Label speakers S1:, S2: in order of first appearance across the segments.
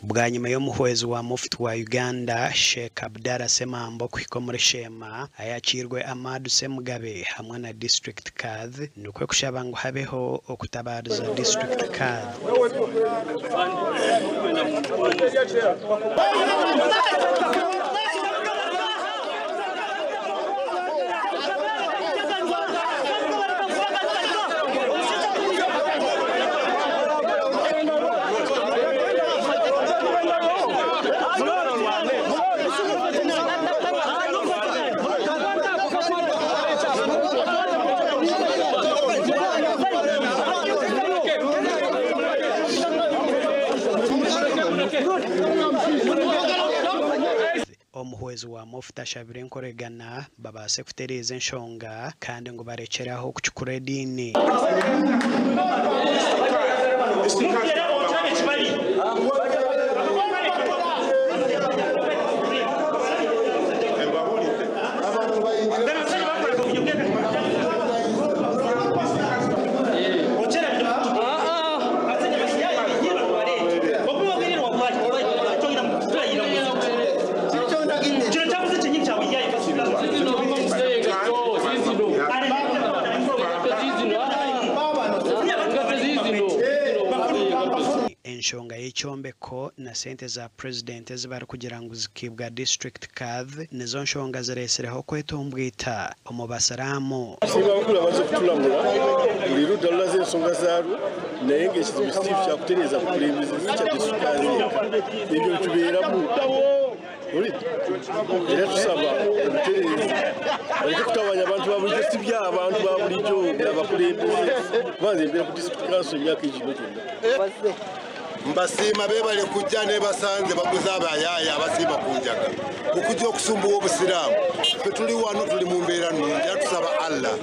S1: Bwanyima y'omuhwezi wa Mufti wa Uganda, Sheikh Abdallah Ssemambo kuhika omuri Sheema, ayakiirwe Amadu Ssemugabe hamwe na District Kadhi nikwo kushaba ngu habeho okutabaariza District Kadhi. Omuhwezi wa Mufti ashabire enkoregana babaase kutereeza enshonga kandi ngu barekyere aho kucukura ediini. Enshonga y'ekyombeko na sente za Purezidenti ezi barikugira ngu zikaibwa District Kadhi nizo nshonga ziretsireho okwetombwita omu basiraamu.
S2: Tusiima abakuru abaza okuturamura buri ludda ruraza ensonga zaarwo naye nga ekizibu Steve kyakutereeza bukulembeze si kya district yenka ebyo nitubeeramu era tusaba obutereezi bareke kutawanya abantu ba bulijjo si byabantu ba bulijjo byabakulembeze kuba nze mbeera ku district council emyaka egino gyonna.
S3: Mbasiima bebale kujja nebasanze baguze abayaaya abasiiba ku njaga okujja okusumbuwa obusiraamu. Ffe tuli wano tuli mu mbeera nnungi era tusaba Allah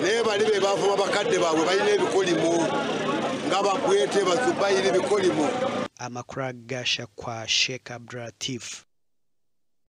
S3: naye bali be bavuma bakadde baabwe balina ebikolimo nga Babwete, Bazubayiri bikolimo.
S1: Amakuru aga gashakwa Sheikh Abdulatif.